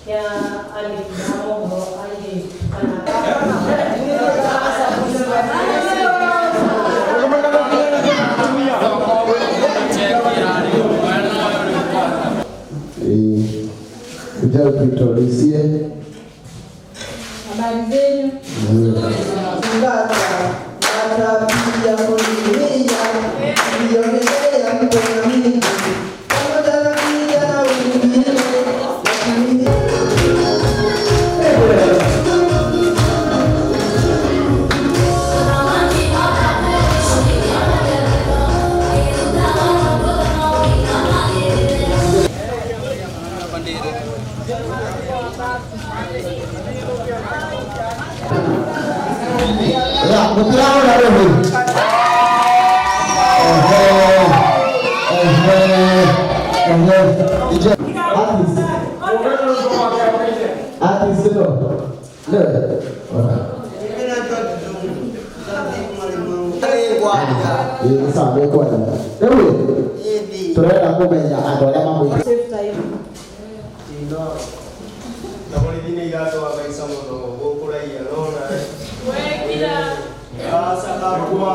Kĩa andĩki a mohoro a airĩtu kana. Kuja utuintroducie. Habari zenu? Ngata ngata pia kulia iliongelea mikono mingi pamoja na vijana wengine lakini. Ya, mũtirarora rĩu. Ehe, ehe, ehe. DJ, artist. Artist ĩno. Nĩwe. Ona. Ĩĩ, nĩ sawa, nĩ kwaria. Rĩu ĩ, tũrenda kũmenya andũ arĩa mamwĩte. Save time. Na borithi nĩ iratwaga maica mũno gũkũraia nona. Aca kakua.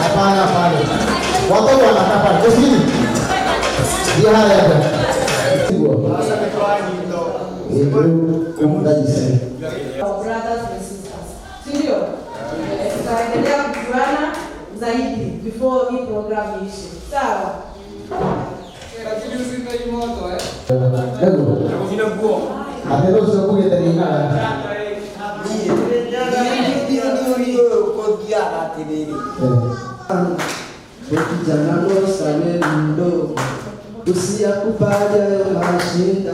Hapana, hapana. Watoto wanakaa pale. Usikilize. Ndio haya hapa. Our brothers and sisters. Si ndio? Tutaendelea kujuana zaidi before hii program iishe. Sawa? Ego. Atĩ ũcio kugĩte nĩ ng'ara. Kũthiaga atĩrĩrĩ. Kijana Musa mdogo, usiyakubali hayo mashinda,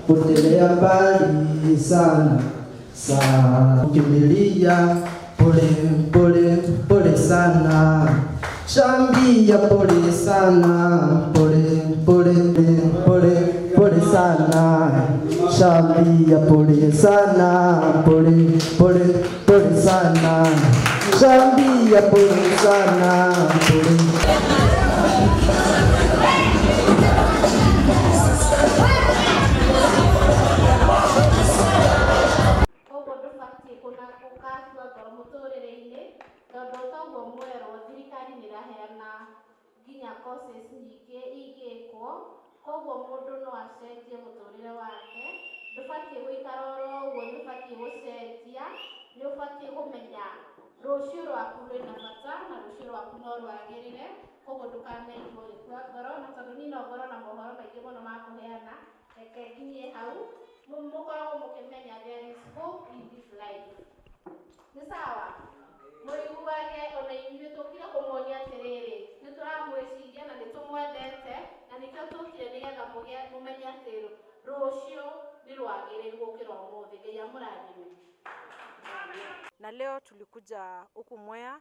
potelea mbali sana sana, kukimbilia pole pole pole sana, shambia pole sana, pole pole pole pole sana, shambia pole sana, pole pole pole sana, shambia pole sana, pole. Koguo ndũbatiĩ gũkakua ngoro mũtũrĩre-inĩ, tondũ toguo mwerwo thirikari nĩ ĩraheana nginya courses nyingĩ ingĩkwo. Koguo mũndũ no acenjie mũtũrĩre wake. Ndũbatiĩ gũikara oro ũguo, nĩ ũbatiĩ gũcenjia, nĩ ũbatiĩ kũmenya rũciũ rwaku rwĩna bata na rũciũ rwaku no rwagĩrĩre. Koguo ndũkanaigua ũgĩkua ngoro, na tondũ niĩ no ngorwo na mohoro maingĩ mũno ma kũheana, reke nginyie hau. Mũkoragwo mũkĩmenya there is hope in this life. Nĩ sawa? Mũiguage ona inyuĩ tũkire kũmuonia atĩrĩrĩ, nĩ tũramwĩciria na nĩ tũmwendete, na nĩkĩo tũkire nĩgetha mũmenye atĩ rũciũ nĩ rwagĩrĩru gũkĩra ũmũthĩ. Ngai amũrathime. Na leo tulikuja huku Mwea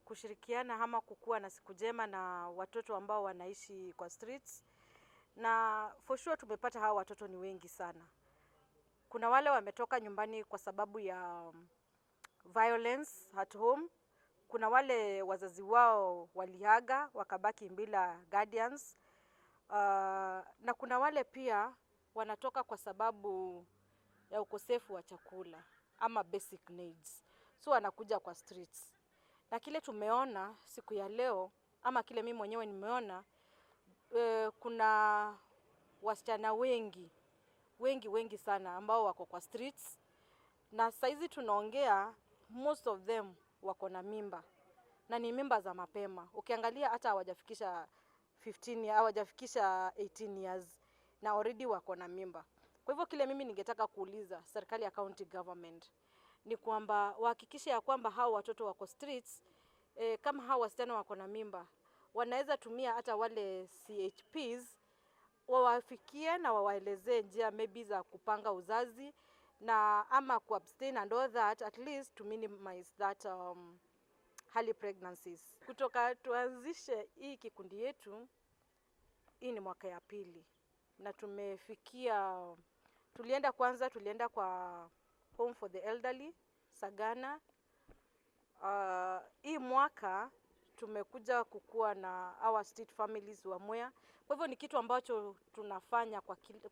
kushirikiana ama kukuwa na siku njema na watoto ambao wanaishi kwa streets, na for sure tumepata hawa watoto ni wengi sana. Kuna wale wametoka nyumbani kwa sababu ya violence at home. Kuna wale wazazi wao waliaga wakabaki bila guardians. Na kuna wale pia wanatoka kwa sababu ya ukosefu wa chakula ama basic needs, so wanakuja kwa streets. Na kile tumeona siku ya leo ama kile mimi mwenyewe nimeona, kuna wasichana wengi wengi wengi sana ambao wako kwa streets, na saizi tunaongea most of them wako na mimba na ni mimba za mapema. Ukiangalia hata hawajafikisha 15, hawajafikisha 18 years na already wako na mimba. Kwa hivyo kile mimi ningetaka kuuliza serikali ya county government ni kwamba wahakikishe ya kwamba hao watoto wako streets, kama hao wasichana wako na mimba wanaweza tumia hata wale CHPs wawafikie na wawaelezee njia maybe za kupanga uzazi na ama kuabstain and all that, at least to minimize that early pregnancies. Kutoka tuanzishe hii kikundi yetu, hii ni mwaka ya pili na tumefikia, tulienda kwa Home for the Elderly Sagana. Hii mwaka tumekuja kukua na our street families wa Mwea. Kwa hivyo ni kitu ambacho tunafanya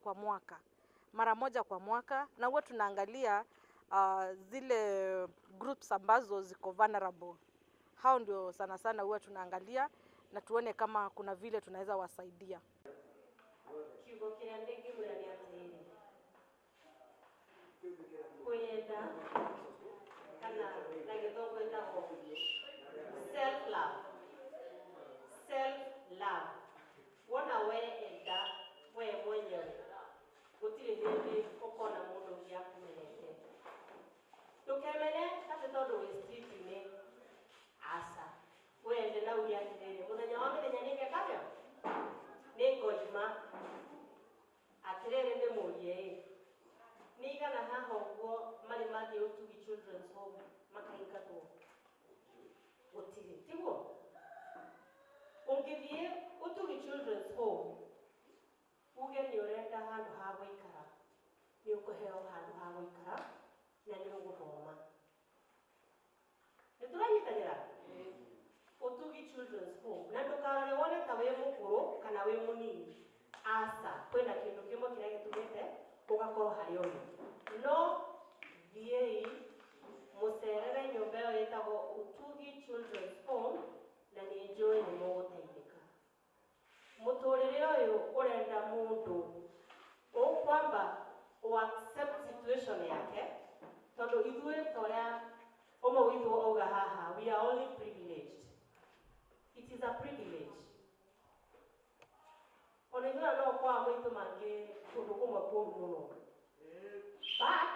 kwa mwaka, mara moja kwa mwaka, na huwa tunaangalia zile groups ambazo ziko vulnerable. Hao ndio sana sana huwa tunaangalia na tuone kama kuna vile tunaweza wasaidia. Kiugo kĩrĩa ndĩngĩmwĩra nĩ atĩrĩrĩ, kwĩyenda kana na gĩthũngũ ĩtagwo self love. Self love, wona weenda we mwenyewe gũtirĩ hĩndĩ ũkona mũndũ ũngĩ akũmenete. Ndũkemene atĩ tondũ wĩ street-inĩ, aca, wende na uge atĩrĩrĩ, mũthenya wa mĩthenya nĩngeka atĩa, nĩngoima. Atĩrĩrĩ, ndĩmũrie ĩ, nĩ igana haha ũguo marĩ mathiĩ Ũtugi Children's Home makaingatwo? Gũtirĩ, tiguo? Ũngĩthiĩ Ũtugi Children's Home uge nĩ ũrenda handũ ha gũikara, nĩ ũkũheo handũ ha gũikara na nĩ ũgũthoma. Nĩ tũranyitanĩra? Ũtugi Children's Home, na ndũkarore wone ta wĩ mũkũrũ kana wĩ mũnini, aca, kwĩna kĩndũ kĩmwe kĩrĩa gĩtũmĩte ũgakorwo harĩa ũrĩ. No thiĩi mũcerere nyũmba ĩyo ĩtagwo Ũtugi Children's Home na nĩ njũĩ nĩ mũgũteithĩka. Mũtũrĩre ũyũ ũrenda mũndũ ũkwamba accept situation yake, tondũ ithuĩ ta ũrĩa ũmwe witũ auga haha, we are only privileged. It is a privilege. Ona ithuĩ no kwa maitũ mangĩ kũndũ kũmwe kũũru mũno, but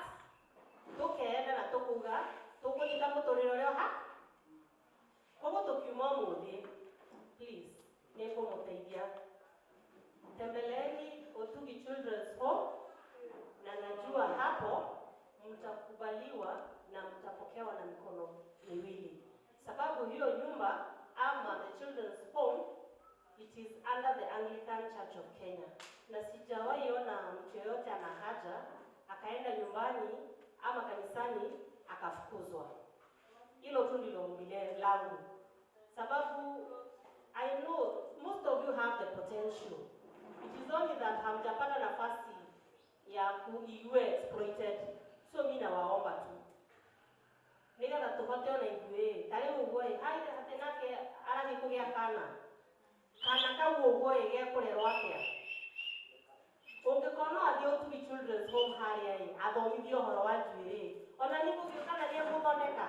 tũkenda na tũkuga tũkũnyita mũtũrĩre ũrĩa ũha. Koguo tũkiuma ũmũthĩ, please, nĩngũmũteithia, tembeleeni Ũtugi Children's Home na najua hapo mtakubaliwa na mtapokewa na mikono miwili, sababu hiyo nyumba ama the children's home, it is under the Anglican Church of Kenya, na sijawahi ona mtu yoyote ana haja akaenda nyumbani ama kanisani akafukuzwa. Hilo tu ndilo ombi langu, sababu I know most of you have the potential. It is only that hamjapata nafasi ya kuiwe exploited. So mi nawaomba tu nigetha tũhote ona ithuĩ ta rĩu ũguo ĩ haithe atĩ nake arathiĩ kũgĩa kana kana kau ũguo ĩ gekũrerwo atĩa. Ũngĩkorwo no athiĩ Ũtugi Children's Home harĩa ĩ athomithio ũhoro wa njuĩrĩ, ona nĩ gũgĩũka na nĩegũthondeka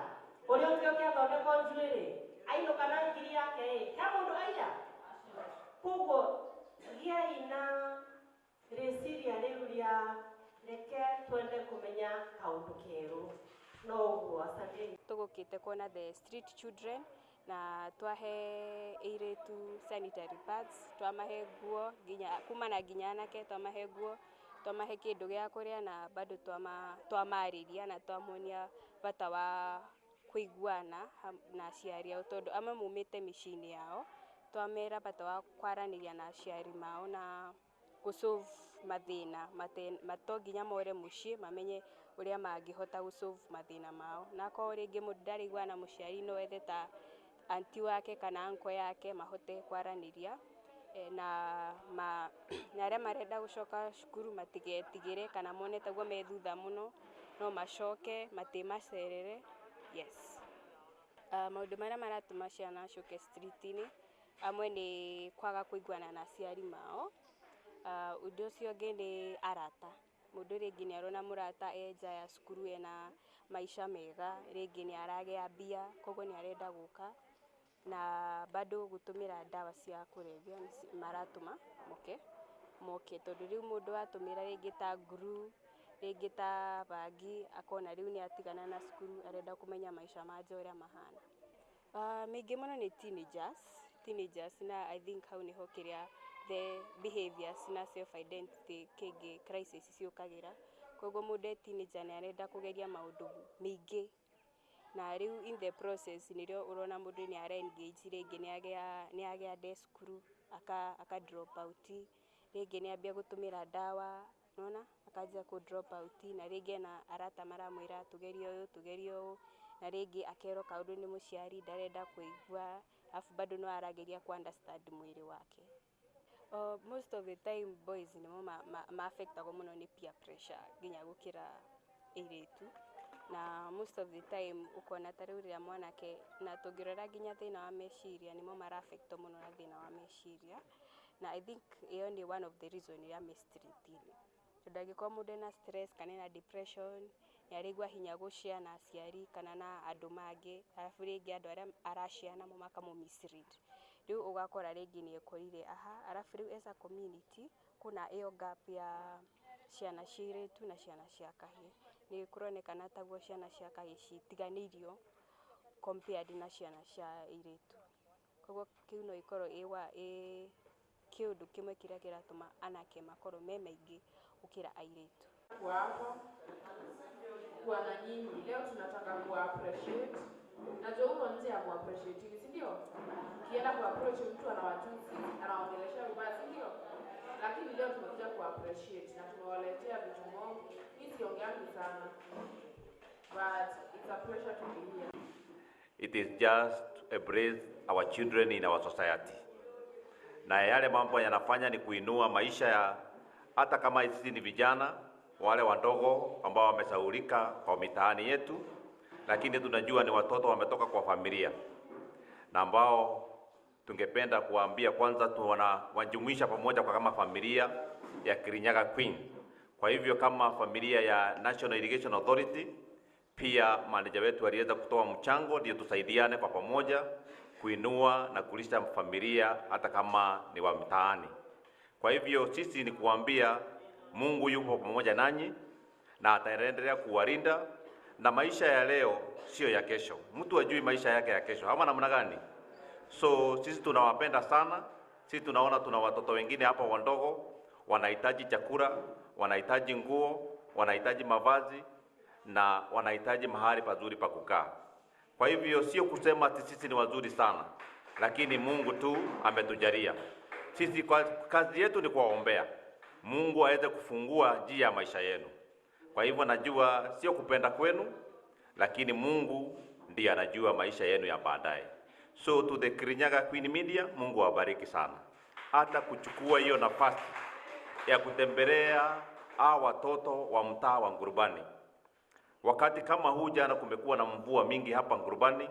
ũrĩa ũngĩ ũkĩathondekwo njuĩrĩ ainũka na ngiri yake ĩ he mũndũ aiya. Koguo gĩai na rĩciria rĩu rĩa reke twende kũmenya kaũndũ kerũ, no ũguo, asanteni. Tũgũkĩte kuona the street children na twahe airĩtu sanitary pads, twamahe nguo nginya kuma na nginya anake, twamahe nguo, twamahe kĩndũ gĩa kũrĩa na bado twamarĩria na twamonia bata wa kũiguana na aciari ao, tondũ amwe maumĩte mĩciĩ-inĩ yao, twamera bata wa kwaranĩria na aciari mao na gũsolve mathĩna, to nginya more mũciĩ, mamenye ũrĩa mangĩhota gũsolve mathĩna mao. Na akorwo rĩngĩ mũndũ ndaraiguana na mũciari, no ethe ta aunty wake kana uncle yake mahote kwaranĩria, na Na arĩa marenda gũcoka cukuru matigetigĩre kana mone taguo me thutha mũno, no macoke matimacerere. Yes. Maũndũ marĩa maratũma ciana ciũke street-inĩ, amwe nĩ kwaga kũiguana na aciari mao. Ũndũ ũcio ũngĩ nĩ arata. Mũndũ rĩngĩ nĩ arona mũrata e nja ya cukuru ena maica mega, rĩngĩ nĩ aragĩa mbia, koguo nĩ arenda gũka. Na bado gũtũmĩra ndawa cia kũrebia maratũma moke tondũ rĩu mũndũ atũmĩra rĩngĩ ta nguru, rĩngĩ ta bangi, akona rĩu nĩ atigana na cukuru, arenda kũmenya maica ma nja ũrĩa mahana. Mĩingĩ mũno nĩ teenagers na I think hau nĩho kĩrĩa the behaviors na self identity kĩngĩ crisis ciũkagĩra. Koguo mũndũ e teenager nĩ arenda kũgeria maũndũ mĩingĩ, na rĩu in the process nĩrĩo ũrona mũndũ nĩ ara engage, rĩngĩ nĩ agĩa nde cukuru, aka drop out, rĩngĩ nĩ ambia gũtũmĩra ndawa, nĩwona akanjia kũ drop out, na rĩngĩ ena arata maramwĩra tũgerie ũyũ tũgerie ũũ, na rĩngĩ akerwo kaũndũ nĩ mũciari ndarenda kũigua, alafu bado no arageria kũ understand mwĩrĩ wake. Most of the time boys nĩmo ma-affectagwo mũno nĩ peer pressure nginya gũkĩra airĩtu. Na most of the time ũkona ta rĩu rĩrĩa mwanake, na tũngĩrora nginya thĩna wa meciria, nĩmo mara-affectwo mũno na thĩna wa meciria. Na I think ĩyo nĩ one of the reason ĩrĩa me street-inĩ. Tondũ angĩkorwo mũndũ ena stress kana ena depression, nĩ araigua hinya gũ-share na aciari kana na andũ mangĩ, arabu rĩngĩ andũ arĩa ara-share namo makamũ mislead. Rĩu ũgakora rĩngĩ nĩ ekorire aha, arabu rĩu as a community kwĩna ĩyo gap ya ciana cia airĩtu na ciana cia kahĩĩ. Nĩ kũronekana taguo ciana cia kahĩĩ citiganĩirio compared na ciana cia airĩtu. Koguo kĩu no ĩkorwo ĩ kĩũndũ kĩmwe kĩrĩa kĩratũma anake makorwo me maingĩ gũkĩra airĩtu. Kwa hapa kuwa na nyinyi leo tunataka kuwa appreciate. Najua huko nje ya appreciate, si ndio? Kienda ku approach mtu anawatusi, anaongelesha vibaya, si ndio? Lakini leo tumekuja ku appreciate na tumewaletea vitu mob. Mimi siongeangi sana, but it's a pleasure to be here. It is just to embrace our children in our society. Na yale mambo yanafanya ni kuinua maisha ya hata kama sisi ni vijana wale wadogo ambao wamesaulika kwa mitaani yetu, lakini tunajua ni watoto wametoka kwa familia na ambao tungependa kuwaambia kwanza tunawajumuisha pamoja kwa kama familia ya Kirinyaga Queen. Kwa hivyo kama familia ya National Irrigation Authority, pia manager wetu aliweza kutoa mchango ndio tusaidiane kwa pamoja kuinua na kulisha familia hata kama ni wa mtaani. Kwa hivyo sisi ni kuambia Mungu yupo pamoja nanyi na ataendelea kuwalinda, na maisha ya leo sio ya kesho. Mtu ajui maisha yake ya kesho ama namna gani? So sisi tunawapenda sana. Sisi tunaona tuna watoto wengine hapa wadogo wanahitaji chakula, wanahitaji nguo, wanahitaji mavazi na wanahitaji mahali pazuri pa kukaa. Kwa hivyo sio kusema ati sisi ni wazuri sana, lakini Mungu tu ametujalia. Sisi kwa kazi yetu ni kuwaombea Mungu aweze kufungua njia ya maisha yenu. Kwa hivyo najua sio kupenda kwenu, lakini Mungu ndiye anajua maisha yenu ya baadaye. So to the Kirinyaga Queen Media, Mungu awabariki sana. Hata kuchukua hiyo nafasi ya kutembelea hawa watoto wa mtaa wa Ngurubani. Wakati kama huu jana kumekuwa na mvua mingi hapa Ngurubani,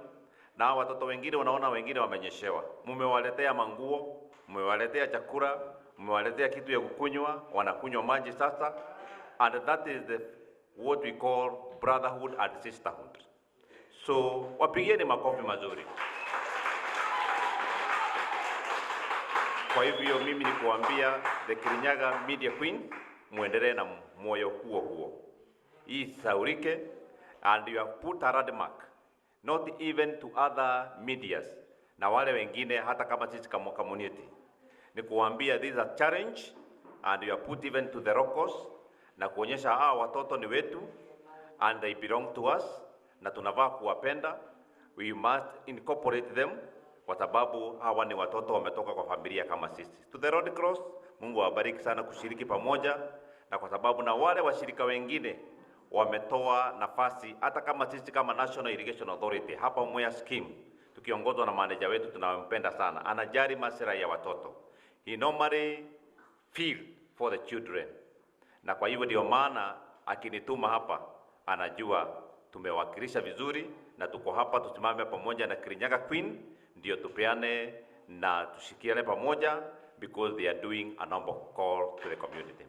na hawa watoto wengine wanaona wengine wamenyeshewa. Mmewaletea manguo, mmewaletea chakula, mmewaletea kitu ya kukunywa, wanakunywa maji sasa. And that is the what we call brotherhood and sisterhood. So wapigieni makofi mazuri. Kwa hivyo mimi ni kuambia the Kirinyaga Media Queen, muendelee na moyo huo huo. Hii isaurike, and you have put a landmark, not even to other medias na wale wengine, hata kama sisi kama community. Ni kuambia this is a challenge and you have put even to the locals, na kuonyesha hawa watoto ni wetu and they belong to us, na tunavaa kuwapenda. We must incorporate them kwa sababu hawa ni watoto wametoka kwa familia kama sisi. To the Red Cross, Mungu awabariki sana kushiriki pamoja, na kwa sababu na wale washirika wengine wametoa nafasi, hata kama sisi kama National Irrigation Authority hapa Mwea Scheme tukiongozwa na manager wetu tunampenda sana, anajali maslahi ya watoto. He normally feel for the children, na kwa hivyo ndio maana akinituma hapa anajua tumewakilisha vizuri na tuko hapa tusimame pamoja na Kirinyaga Queen ndio tupeane na tushikiane pamoja because they are doing a noble call to the community.